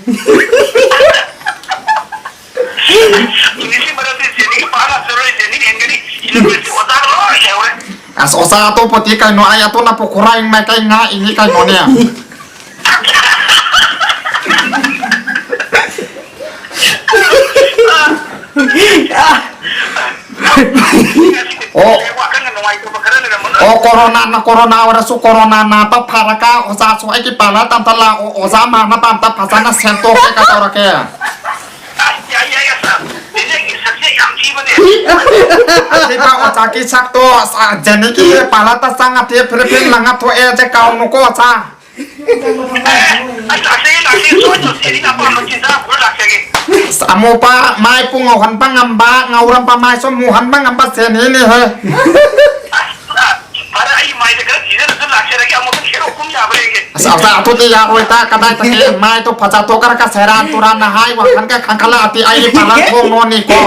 ꯏꯪꯂꯤꯁꯀꯤ ꯃꯔꯝꯗꯤ ꯖꯦꯅꯤꯒ ꯄꯥ ꯂꯥꯛꯆꯔꯣꯏ, ꯖꯦꯅꯤ ꯍꯦꯟꯒꯅꯤ꯫ ꯌꯨꯅꯤꯚꯔꯁꯤꯇꯤ ꯑꯣꯖꯥꯒ ꯂꯣꯏ ꯂꯩꯍꯧꯔꯦ꯫ ꯑꯁ, ꯑꯣꯖꯥ ꯑꯇꯣꯞꯄꯗꯤ ꯀꯩꯅꯣ, ꯑꯩ ꯑꯇꯣꯞꯅ ꯄꯨꯈꯨꯔꯥꯏ ꯃꯥꯏꯀꯩ ꯉꯥꯛꯏꯅꯤ ꯀꯩꯅꯣꯅꯦ꯫ ꯑꯣ꯫ ꯋꯥꯈꯜꯒ ꯅꯨꯡꯉꯥꯏꯇꯕ ꯈꯔ ꯂꯩꯔꯝꯃꯅꯤ꯫ ꯑꯣ, ꯀꯣꯔꯣꯅꯥꯅ, ꯀꯣꯔꯣꯅꯥ ꯑꯣꯏꯔꯁꯨ ꯀꯣꯔꯣꯅꯥ ꯅꯥꯕ ꯐꯔꯒ ꯑꯣꯖꯥꯁꯨ ꯑꯩꯒꯤ ꯄꯥꯔꯂꯔꯗ ꯑꯝꯇ ꯂꯥꯛꯑꯣ꯫ ꯑꯣꯖꯥ ꯃꯥꯟꯅꯕ ꯑꯝꯇ ꯐꯖꯅ ꯁꯦꯝꯗꯣꯛꯀꯦ ꯀꯩꯗꯧꯔꯒꯦ? ꯑꯁ, ꯌꯥꯏ, ꯌꯥꯏ, ꯑꯁ, ꯅꯦꯅꯦꯒꯤ ꯁꯛꯁꯦ ꯌꯥꯝ ꯊꯤꯕꯅꯦ꯫ ꯑꯊꯤꯕ ꯑꯣꯖꯥꯒꯤ ꯁꯛꯇꯣ, ꯑꯁ, ꯖꯦꯅꯤꯒꯤ ꯄꯥꯔꯂꯔꯗ ꯆꯪꯉꯗꯤ ꯐꯤꯔꯤꯠ ꯐꯤꯔꯤꯠ ꯂꯪꯉ ꯊꯣꯛꯑꯦꯁꯦ ꯀꯥꯎꯅꯨꯀꯣ, ꯑꯣꯖꯥ꯫ ꯑꯦ, ꯑꯁ, ꯂꯥꯛꯆꯒꯦ, ꯂꯥꯛꯆꯒꯦ, ꯁꯣꯏꯗꯅ ꯆꯦꯔꯤ ꯅꯄꯥꯝꯕ ꯆꯤꯟꯖꯥꯛ ꯄꯨꯔ ꯂꯥꯛꯆꯒꯦ꯫ ꯑꯁ, ꯑꯃꯨꯕ ꯃꯥꯏ ꯄꯨꯡ ꯉꯧꯍꯟꯕ ꯉꯝꯕ, ꯉꯧꯔꯝꯕ ꯃꯥꯏꯁꯨ ꯃꯨꯍꯟꯕ ꯉꯝꯕ ꯆꯦꯅꯤꯅꯦꯍꯦ꯫ ꯑꯁ, ꯐꯔꯦ, ꯑꯩꯒꯤ ꯃꯥꯏꯁꯦ ꯈꯔ ꯊꯤꯖꯤꯜꯂꯁꯨ ꯂꯥꯛꯆꯔꯒꯦ, ꯑꯃꯨꯛꯇꯪ ꯍꯦꯔꯣ ꯀꯨꯝ ꯌꯥꯕ꯭ꯔꯥ ꯌꯦꯡꯒꯦ꯫ ꯑꯁ, ꯑꯁ, ꯑꯗꯨꯗꯤ ꯌꯥꯔꯣꯏꯗ, ꯀꯗꯥꯏꯗꯒꯤ ꯃꯥꯏꯗꯣ ꯐꯖꯊꯣꯛꯈ꯭ꯔꯒ ꯁꯦꯔꯥꯟ ꯇꯨꯔꯥꯟꯅ ꯍꯥꯏ ꯋꯥꯈꯜꯒ ꯈꯟꯈꯠꯂꯛꯑꯗꯤ ꯑꯩꯗꯤ ꯄꯥꯂꯔ ꯊꯣꯡ ꯂꯣꯟꯅꯤꯀꯣ꯫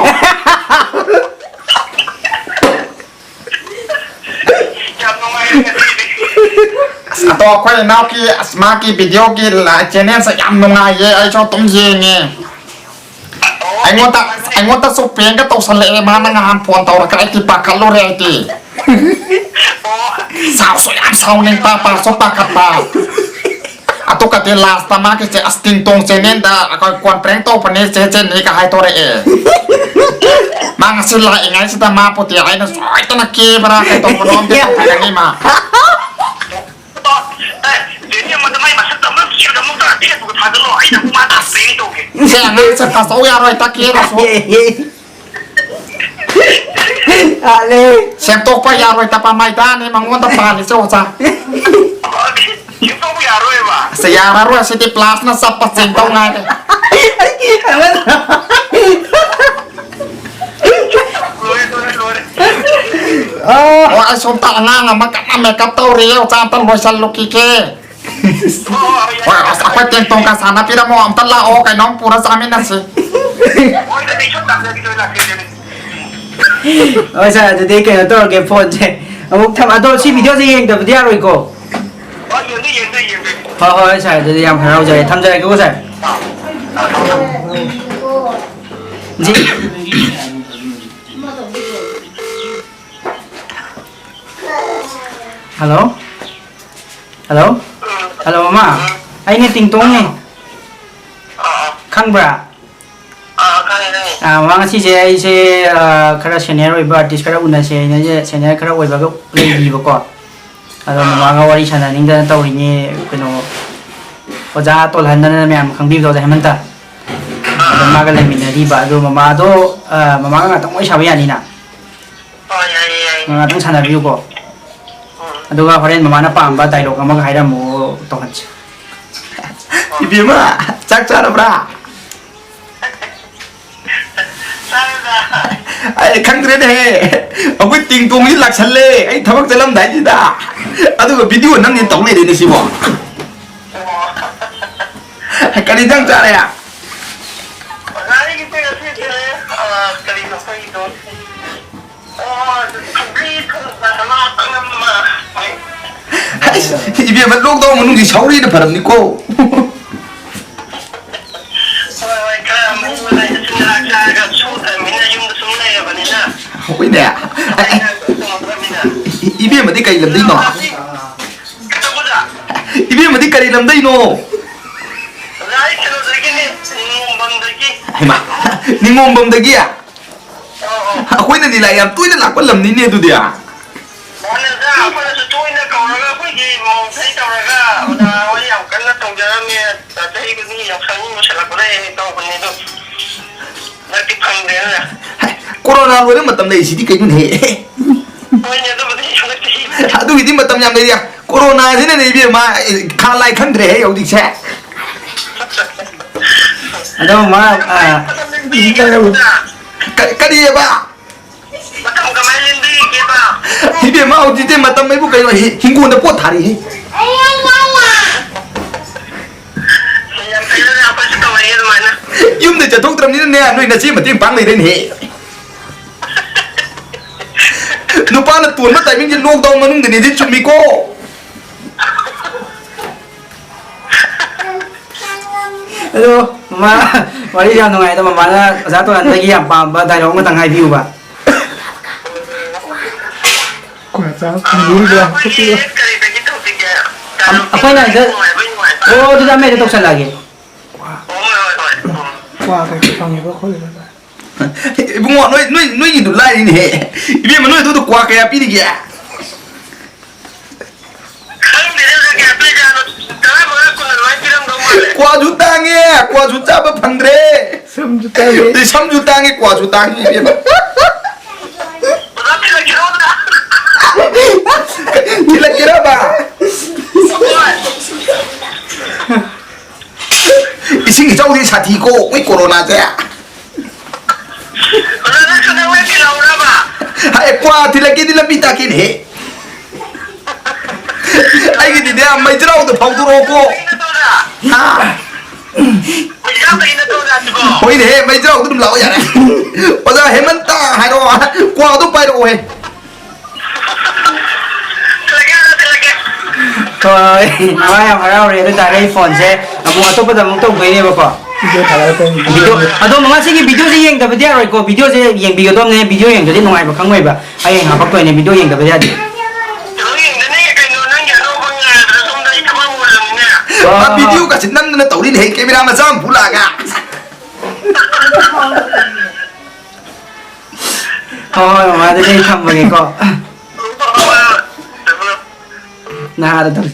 ꯌꯥꯝ ꯅꯨꯡꯉꯥꯏꯔꯦ ꯉꯁꯤꯗꯤ꯫ ꯑꯁ, ꯑꯗꯣ ꯑꯩꯈꯣꯏ ꯏꯅꯥꯎꯒꯤ, ꯑꯁ, ꯃꯥꯒꯤ ꯚꯤꯗꯤꯑꯣꯒꯤ ꯂꯥꯏ ꯆꯦꯅꯦꯜꯁꯦ ꯌꯥꯝ ꯅꯨꯡꯉꯥꯏꯌꯦ, ꯑꯩꯁꯨ ꯑꯗꯨꯝ ꯌꯦꯡꯉꯦ꯫ ꯑꯣ, ꯑꯩꯉꯣꯟꯗ, ꯑꯩꯉꯣꯟꯗꯁꯨ ꯄ꯭ꯔꯦꯡꯒ ꯇꯧꯁꯜꯂꯛꯑꯦ, ꯃꯥꯅ ꯉꯍꯥꯟ ꯐꯣꯟ ꯇꯧꯔꯒ ꯑꯩꯗꯤ ꯄꯥꯈꯠꯂꯨꯔꯦ ꯑꯩꯗꯤ꯫ ꯑꯣ꯫ ꯁꯥꯎꯁꯨ ꯌꯥꯝ ꯁꯥꯎꯅꯤꯡꯕ, ꯄꯥꯁꯨ ꯄꯥꯈꯠꯄ꯫ ꯑꯗꯨꯒꯗꯤ ꯂꯥꯁꯇ ꯃꯥꯒꯤꯁꯦ, "ꯑꯁ, ꯇꯤꯡꯇꯣꯡ ꯆꯦꯅꯦꯜꯗ ꯑꯩꯈꯣꯏ ꯀꯣꯟ ꯄ꯭ꯔꯦꯡ ꯇꯧꯕꯅꯦ ꯆꯦ ꯆꯦꯅꯤꯒ" ꯍꯥꯏꯗꯣꯔꯛꯑꯦ꯫ ꯃꯥ ꯉꯁꯤ ꯂꯥꯛꯏꯉꯩꯁꯤꯗ ꯃꯥꯕꯨꯗꯤ ꯑꯩꯅ ꯁꯣꯏꯗꯅ ꯀꯦꯕ꯭ꯔꯥ ꯀꯩꯗꯧꯕꯅꯣ ꯑꯝꯗꯤ ꯇꯧꯊꯣꯛꯀꯅꯤ ꯃꯥ꯫ ꯑꯦ, ꯖꯦꯅꯤ ꯑꯃꯗ ꯃꯥꯏ ꯃꯁꯛꯇ ꯑꯃꯨꯛ ꯀꯦꯕꯗ ꯑꯃꯨꯛ ꯇꯧꯔꯛꯑꯗꯤ ꯑꯗꯨꯒ ꯊꯥꯖꯤꯜꯂꯣ, ꯑꯩꯅ ꯑꯃꯨꯛ ꯃꯥ ꯄ꯭ꯔꯦꯡ ꯇꯧꯒꯦ꯫ ꯁꯦ ꯑꯉꯥꯡꯁꯦ ꯐꯖꯧ ꯌꯥꯔꯣꯏ ꯇ ꯀꯦꯔꯁꯨ꯫ ꯍꯥꯠꯂꯦ꯫ ꯁꯦꯝꯗꯣꯛꯄ ꯌꯥꯔꯣꯏ ꯇ ꯄꯥꯃꯥꯏꯗꯥꯅꯤ ꯃꯉꯣꯟꯗ ꯄꯥꯜꯂꯤꯁꯦ ꯑꯣꯖꯥ꯫ ꯁꯦꯝꯗꯣꯛꯄ ꯌꯥꯔꯣꯏꯕ꯫ ꯑꯁ ꯌꯥꯔꯔꯣꯏ ꯁꯤꯗꯤ ꯄ꯭ꯂꯥꯁꯅ ꯆꯞꯄ ꯆꯦꯡꯗꯧ ꯉꯥꯏꯔꯦ꯫ ꯑꯃ ꯂꯣꯏꯔꯦ, ꯂꯣꯏꯔꯦ, ꯂꯣꯏꯔꯦ꯫ ꯑꯣ, ꯑꯩ ꯁꯣꯝꯇ ꯑꯉꯥꯡ ꯑꯃ ꯀꯟꯅ ꯃꯦꯀꯞ ꯇꯧꯔꯤ, ꯑꯣꯖꯥ ꯑꯝꯇ ꯂꯣꯏꯁꯜꯂꯨꯈꯤꯒꯦ꯫ ꯍꯣꯏ, ꯍꯣꯏ, ꯍꯣꯏ, ꯍꯣꯏ, ꯌꯥꯏ, ꯑꯁ, ꯌꯥꯏ, ꯑꯩꯈꯣꯏ ꯌꯥꯏ, ꯇꯦꯡꯇꯣꯡ ꯌꯥꯏ꯫ ꯀꯥꯁꯥ ꯅꯠꯄꯤꯔꯝꯃꯣ, ꯑꯝꯇ ꯂꯥꯛꯑꯣ, ꯀꯩꯅꯣꯝ ꯄꯨꯔ ꯆꯥꯃꯤꯟꯅꯁꯤ꯫ ꯍꯣꯏ, ꯑꯗꯨꯗꯤ ꯑꯩ ꯁꯣꯝ ꯂꯥꯛꯆꯒꯦ, ꯂꯥꯛꯆꯒꯦ꯫ ꯍꯣꯏ, ꯁꯥꯔ, ꯑꯗꯨꯗꯤ ꯀꯩꯅꯣ ꯇꯧꯔꯒꯦ, ꯐꯣꯟꯁꯦ ꯑꯃꯨꯛ ꯊꯝ-, ꯑꯗꯣ ꯁꯤ ꯚꯤꯗꯤꯑꯣꯁꯦ ꯌꯦꯡꯗꯕꯗꯤ ꯌꯥꯔꯣꯏꯀꯣ? ꯍꯣꯏ, ꯌꯦꯡꯗꯣꯏ, ꯌꯦꯡꯗꯣꯏ, ꯌꯦꯡꯗꯣꯏ꯫ ꯍꯣꯏ, ꯍꯣꯏ, ꯁꯥꯔ, ꯑꯗꯨꯗꯤ ꯌꯥꯝ ꯍꯔꯥꯎꯖꯔꯦ, ꯊꯝꯖꯔꯒꯦꯀꯣ, ꯁꯥꯔ꯫ ꯑꯥ, ꯑꯥ, ꯊꯝꯃꯣ, ꯊꯝꯃꯣ꯫ ꯖꯤ꯫ ꯍꯜꯂꯣ? ꯍꯜꯂꯣ? ꯎꯝ, ꯍꯜꯂꯣ, ꯃꯃꯥ? ꯎꯝ, ꯑꯩꯅꯦ, ꯇꯤꯡꯇꯣꯡꯅꯦ꯫ ꯑꯥ, ꯑꯥ꯫ ꯈꯪꯕ꯭ꯔꯥ? ꯑꯥ, ꯈꯪꯉꯦ, ꯈꯪꯉꯦ꯫ ꯑꯥ, ꯃꯃꯥ, ꯉꯁꯤꯁꯦ ꯑꯩꯁꯦ, ꯑꯥ, ꯈꯔ ꯁꯦꯅꯤꯌꯔ ꯑꯣꯏꯕ ꯑꯥꯔꯇꯤꯁ ꯈꯔ ꯎꯅꯁꯦ ꯍꯥꯏꯅ ꯑꯩꯁꯦ ꯁꯦꯅꯤꯌꯔ ꯈꯔ ꯑꯣꯏꯕꯒ ꯂꯩꯕꯤꯕꯀꯣ꯫ ꯑꯗꯣ ꯑꯥ꯫ ꯃꯃꯥꯒ ꯋꯥꯔꯤ ꯁꯥꯟꯅꯅꯤꯡꯗꯅ ꯇꯧꯔꯤꯅꯦ, ꯀꯩꯅꯣ, ꯑꯣꯖꯥ ꯇꯣꯜꯍꯟꯗꯅ ꯃꯌꯥꯝ ꯈꯪꯕꯤꯕꯗꯣ, ꯑꯣꯖꯥ ꯍꯦꯃꯟꯇ꯫ ꯑꯗꯣ ꯑꯥ꯫ ꯃꯥꯒ ꯂꯩꯃꯤꯟꯅꯔꯤꯕ, ꯑꯗꯣ ꯃꯃꯥꯗꯣ, ꯑꯥ, ꯃꯃꯥꯒ ꯉꯥꯛꯇꯪ ꯋꯥꯔꯤ ꯁꯥꯕ ꯌꯥꯅꯤꯅ? ꯑꯥ, ꯌꯥꯏꯌꯦ, ꯌꯥꯏꯌꯦ꯫ ꯉꯥꯛꯇꯪ ꯁꯥꯟꯅꯕꯤꯌꯨꯀꯣ꯫ ꯎꯝ꯫ ꯑꯗꯨꯒ ꯍꯣꯔꯦꯟ ꯃꯃꯥꯅ ꯄꯥꯝꯕ ꯗꯥꯏꯂꯣꯛ ꯑꯃꯒ ꯍꯥꯏꯔꯝꯃꯣ, ꯇꯧꯍꯟꯁꯤ꯫ ꯏꯕꯦꯝꯃ, ꯆꯥꯛ ꯆꯥꯔꯕ꯭ꯔꯥ? ꯆꯥꯔꯦꯗ꯫ ꯑꯩ ꯈꯪꯗ꯭ꯔꯦꯅꯦꯍꯦ, ꯑꯩꯈꯣꯏ ꯇꯤꯡ ꯇꯣꯡꯁꯤ ꯂꯥꯛꯁꯜꯂꯦ, ꯑꯩ ꯊꯕꯛ ꯆꯠꯂꯝꯗꯥꯏꯁꯤꯗ꯫ ꯑꯗꯨꯒ ꯚꯤꯗꯤꯑꯣ ꯅꯝꯒꯦ ꯇꯧ ꯂꯩꯔꯦꯅꯦ ꯁꯤꯕꯣ꯫ ꯑꯣ꯫ ꯀꯔꯤ ꯏꯟꯖꯥꯡ ꯆꯥꯔꯦ? ꯑꯣꯖꯥ, ꯑꯩꯒꯤꯗꯤ ꯉꯁꯤꯁꯦ, ꯑ, ꯀꯔꯤꯅꯣ ꯑꯩꯈꯣꯏꯒꯤꯗꯣ? ꯑꯣ, ꯁꯧꯒ꯭ꯔꯤ ꯊꯣꯡꯕ ꯑꯃ, ꯑꯀꯪꯕ ꯑꯃ꯫ ꯍꯩꯁ, ꯏꯕꯦꯝꯃ, ꯂꯣꯛꯗꯥꯎꯟ ꯃꯅꯨꯡꯁꯤ ꯁꯧꯒ꯭ꯔꯤꯅ ꯐꯔꯝꯅꯤꯀꯣ꯫ ꯍꯣꯏ, ꯍꯣꯏ, ꯈꯔ ꯃꯍꯤ ꯃꯅꯥꯏ ꯃꯆꯤꯟ ꯃꯅꯥꯛ ꯆꯥꯔꯒ ꯁꯨꯗ꯭ꯔꯕꯅꯤꯅ ꯌꯨꯝꯗ ꯁꯨꯝ ꯂꯩꯔꯕꯅꯤꯅ꯫ ꯍꯣꯏꯅꯦ꯫ ꯊꯕꯛ ꯏꯟꯈꯥꯡ ꯇꯧꯗ꯭ꯔꯕꯅꯤꯅ꯫ ꯏ-, ꯏꯕꯦꯝꯃꯗꯤ ꯀꯩ ꯂꯝꯗꯩꯅꯣ? ꯀꯩꯗꯧꯕꯗ? ꯏꯕꯦꯝꯃꯗꯤ ꯀꯔꯤ ꯂꯝꯗꯩꯅꯣ? ꯑꯣꯖꯥ, ꯑꯩ ꯀꯩꯅꯣꯗꯒꯤꯅꯦ, ꯅꯤꯉꯣꯝꯕꯝꯗꯒꯤ꯫ ꯍꯩꯃꯥ, ꯅꯤꯉꯣꯝꯕꯝꯗꯒꯤ? ꯑꯣ, ꯑꯣ꯫ ꯑꯩꯈꯣꯏꯅ ꯂꯤꯂꯥ ꯌꯥꯝ ꯇꯣꯏꯅ ꯂꯥꯛꯄ ꯂꯝꯅꯤꯅꯦ ꯑꯗꯨꯗꯤ꯫ ꯃꯥꯅꯦ ꯑꯣꯖꯥ, ꯑꯩꯈꯣꯏꯅꯁꯨ ꯇꯣꯏꯅ ꯀꯧꯔꯒ ꯑꯩꯈꯣꯏꯒꯤ ꯃꯧꯈꯩ ꯇꯧꯔꯒ ꯑꯣꯖꯥ ꯍꯣꯏ ꯌꯥꯝ ꯀꯟꯅ ꯇꯧꯖꯔꯝꯃꯦ꯫ ꯆꯍꯤ ꯈꯨꯗꯤꯡꯒꯤ ꯌꯥꯎꯁꯪ ꯌꯧꯁꯜꯂꯛꯄꯗ ꯍꯦꯛ ꯍꯦꯛ ꯇꯧꯕꯅꯦ ꯑꯗꯣ꯫ ꯍꯟꯗꯛꯇꯤ ꯐꯪꯗ꯭ꯔꯦꯅꯦ꯫ ꯍꯥꯏ, ꯀꯣꯔꯣꯅꯥ ꯂꯣꯏꯔ ꯃꯇꯝ ꯂꯩꯔꯤꯁꯤꯗꯤ ꯀꯩꯅꯣꯅꯦꯍꯦ? ꯍꯣꯏꯅꯦ, ꯑꯗꯨꯕꯨꯗꯤ ꯍꯟꯗꯛꯇꯤ꯫ ꯑꯗꯨꯒꯤꯗꯤ ꯃꯇꯝ ꯌꯥꯝ ꯂꯩꯔꯤ꯫ ꯀꯣꯔꯣꯅꯥꯁꯤꯅꯅꯦ ꯏꯕꯦꯝꯃ, ꯈꯥ ꯂꯥꯏ ꯈꯪꯗ꯭ꯔꯦꯍꯦ ꯍꯧꯖꯤꯛꯁꯦ꯫ ꯑꯗꯣ ꯃꯥ, ꯑ, ꯀ-, ꯀꯔꯤꯑꯕ? ꯃꯇꯝ ꯀꯃꯥꯏꯅ ꯂꯦꯟꯕꯤꯔꯤꯒꯦꯕ? ꯏꯕꯦꯝꯃ, ꯍꯧꯖꯤꯛꯇꯤ ꯃꯇꯝ ꯑꯩꯕꯨ ꯀꯩꯅꯣ, ꯍꯤ-, ꯍꯤꯡꯒꯣꯜꯗ ꯄꯣꯠ ꯊꯥꯔꯤꯍꯦ꯫ ꯌꯥꯝ ꯐꯩꯗ, ꯑꯩꯈꯣꯏꯁꯨ ꯇꯧꯔꯛꯑꯦ ꯑꯗꯨꯃꯥꯏꯅ꯫ ꯌꯨꯝꯗ ꯆꯠꯊꯣꯛꯇ꯭ꯔꯕꯅꯤꯅꯅꯦ, ꯅꯣꯏ ꯅꯆꯦ ꯃꯇꯦꯡ ꯄꯥꯡ ꯂꯩꯔꯦꯅꯦꯍꯦ꯫ ꯅꯨꯄꯥꯅ ꯇꯣꯟꯕ ꯇꯥꯏꯃꯤꯡꯁꯦ ꯂꯣꯛꯗꯥꯎꯟ ꯃꯅꯨꯡꯗꯅꯦꯗꯤ ꯆꯨꯝꯃꯤꯀꯣ꯫ ꯑꯗꯣ ꯃꯃꯥ, ꯋꯥꯔꯤ ꯌꯥꯝ ꯅꯨꯡꯉꯥꯏ꯫ ꯑꯗꯣ ꯃꯃꯥꯅ ꯑꯣꯖꯥ ꯇꯣꯔꯥꯟꯗꯒꯤ ꯌꯥꯝ ꯄꯥꯝꯕ ꯗꯥꯏꯂꯣꯛ ꯑꯃꯇꯪ ꯍꯥꯏꯕꯤꯌꯨꯕ꯫ ꯀ꯭ꯋꯥ ꯆꯥꯕ ꯐꯪꯗꯣꯔꯤꯕ꯭ꯔꯥ? ꯑꯩꯈꯣꯏꯒꯤ ꯀꯔꯤꯗꯒꯤ ꯇꯧꯁꯤꯒꯦ? ꯑꯝ-, ꯑꯩꯈꯣꯏꯅ ꯍꯥꯏꯗ-, ꯅꯨꯡꯉꯥꯏꯕ, ꯅꯨꯡꯉꯥꯏꯕ꯫ ꯑꯣ, ꯑꯗꯨꯗꯤ ꯑꯃ ꯍꯦꯛꯇ ꯇꯧꯁꯜꯂꯛꯑꯒꯦ꯫ ꯀ꯭ꯋꯥ꯫ ꯑꯣ, ꯍꯣꯏ, ꯍꯣꯏ, ꯍꯣꯏ꯫ ꯎꯝ꯫ ꯀ꯭ꯋꯥ ꯀꯩꯀꯩ ꯐꯪꯉꯤꯕ꯭ꯔꯥ ꯈꯣꯠꯂꯤꯕ꯭ꯔꯥ? ꯏꯕꯨꯡꯉꯣ, ꯅꯣꯏ, ꯅꯣꯏ, ꯅꯣꯏꯒꯤꯗꯨ ꯂꯥꯏꯔꯤꯅꯦꯍꯦ꯫ ꯏꯕꯦꯝꯃ, ꯅꯣꯏ ꯑꯗꯨꯗ ꯀ꯭ꯋꯥ ꯀꯌꯥ ꯄꯤꯔꯤꯒꯦ? ꯈꯪꯗꯦꯗ, ꯀꯌꯥ ꯄꯤꯖꯥꯠꯅꯣ? ꯇꯔꯥꯃꯉꯥ, ꯀꯨꯟ ꯑꯗꯨꯃꯥꯏꯅ ꯄꯤꯔꯝꯗꯧ ꯃꯥꯜꯂꯦ꯫ ꯀ꯭ꯋꯥꯁꯨ ꯇꯥꯡꯉꯦ, ꯀ꯭ꯋꯥꯁꯨ ꯆꯥꯕ ꯐꯪꯗ꯭ꯔꯦ꯫ ꯁꯝꯁꯨ ꯇꯥꯡꯉꯦ꯫ ꯑꯗꯩ ꯁꯝꯁꯨ ꯇꯥꯡꯉꯦ, ꯀ꯭ꯋꯥꯁꯨ ꯇꯥꯡꯉꯦ, ꯏꯕꯦꯝꯃ꯫ ꯑꯣꯖꯥ, ꯊꯤꯜꯂꯛꯀꯦꯔꯣ, ꯑꯣꯖꯥ? ꯊꯤꯜꯂꯛꯀꯦꯔꯕ? ꯍꯣꯏ꯫ ꯏꯁꯤꯡ ꯏꯆꯥꯎꯗꯤ ꯁꯥꯊꯤꯀꯣ, ꯃꯣꯏ ꯀꯣꯔꯣꯅꯥꯁꯦ꯫ ꯑꯣꯖꯥ, ꯅꯪꯁꯨ ꯅꯪꯅ ꯊꯤꯜꯍꯧꯔꯕ? ꯍꯥꯏ, ꯀ꯭ꯋꯥ ꯊꯤꯜꯂꯛꯀꯦꯗꯤ ꯂꯝꯕꯤ ꯇꯥꯛꯀꯦꯅꯦꯍꯦ꯫ ꯑꯩꯒꯤꯗꯤꯅꯦ, ꯃꯩꯖꯥꯎꯗ ꯐꯥꯎꯗꯣꯔꯛꯑꯣꯀꯣ꯫ ꯀꯩꯅꯣ ꯇꯧꯔ? ꯍꯥ? ꯃꯩꯖꯥꯎ ꯀꯩꯅꯣ ꯇꯧꯔ ꯑꯗꯨꯕꯣ? ꯍꯣꯏꯅꯦꯍꯦ, ꯃꯩꯖꯥꯎꯗ ꯑꯗꯨꯝ ꯂꯥꯛꯑꯣ ꯌꯥꯔꯦ꯫ ꯑꯣꯖꯥ ꯍꯦꯃꯟꯇ ꯍꯥꯏꯔꯛꯑꯣ, ꯀ꯭ꯋꯥꯗꯣ ꯄꯥꯏꯔꯛꯑꯣꯍꯦ꯫ ꯊꯤꯜꯂꯛꯀꯦ, ꯊꯤꯜꯂꯛꯀꯦ꯫ ꯍꯣꯏ, ꯃꯥ ꯌꯥꯝ ꯍꯔꯥꯎꯔꯦ꯫ ꯑꯗꯨ ꯇꯥꯔꯦ, ꯑꯩ ꯐꯣꯟꯁꯦ ꯑꯃꯨꯛ ꯑꯇꯣꯞꯄꯗ ꯑꯃꯨꯛ ꯇꯧꯗꯣꯏꯅꯦꯕꯀꯣ꯫ ꯚꯤꯗꯤꯑꯣ ꯊꯥꯒꯠꯂꯛꯇꯣꯏꯅꯤ꯫ ꯚꯤꯗꯤꯑꯣ, ꯑꯗꯣ ꯃꯃꯥ, ꯁꯤꯒꯤ ꯚꯤꯗꯤꯑꯣꯁꯦ ꯌꯦꯡꯗꯕꯗꯤ ꯌꯥꯔꯣꯏꯀꯣ꯫ ꯚꯤꯗꯤꯑꯣꯁꯦ ꯌꯦꯡꯕꯤꯒꯗꯕꯅꯦ꯫ ꯚꯤꯗꯤꯑꯣ ꯌꯦꯡꯗ꯭ꯔꯗꯤ ꯅꯨꯡꯉꯥꯏꯕ ꯈꯪꯉꯣꯏꯕ꯫ ꯍꯌꯦꯡ ꯍꯥꯄꯛꯇꯣꯏꯅꯦ, ꯚꯤꯗꯤꯑꯣ ꯌꯦꯡꯗꯕ ꯌꯥꯗꯦ꯫ ꯀꯩꯅꯣ ꯌꯦꯡꯗꯣꯏꯅꯦ ꯀꯩꯅꯣ, ꯅꯪꯒꯤ ꯑꯅꯧꯕ ꯉꯥꯏꯕꯗ ꯁꯣꯝꯗ ꯑꯩ ꯊꯕꯛ ꯑꯃ ꯑꯣꯏꯔꯝꯃꯤꯅꯦ꯫ ꯃꯥ ꯚꯤꯗꯤꯑꯣ ꯀꯥꯁꯦ ꯅꯝꯗꯅ ꯇꯧꯔꯤꯅꯦ, ꯀꯦꯃꯦꯔꯥ ꯃꯆꯥ ꯑꯃ ꯄꯨ ꯂꯥꯛꯑꯒ꯫ ꯍꯣꯏ, ꯍꯣꯏ, ꯃꯃꯥ, ꯑꯗꯨꯗꯤ ꯑꯩ ꯊꯝꯃꯒꯦꯀꯣ꯫ ꯅꯍꯥꯗ ꯇꯧꯁꯤ꯫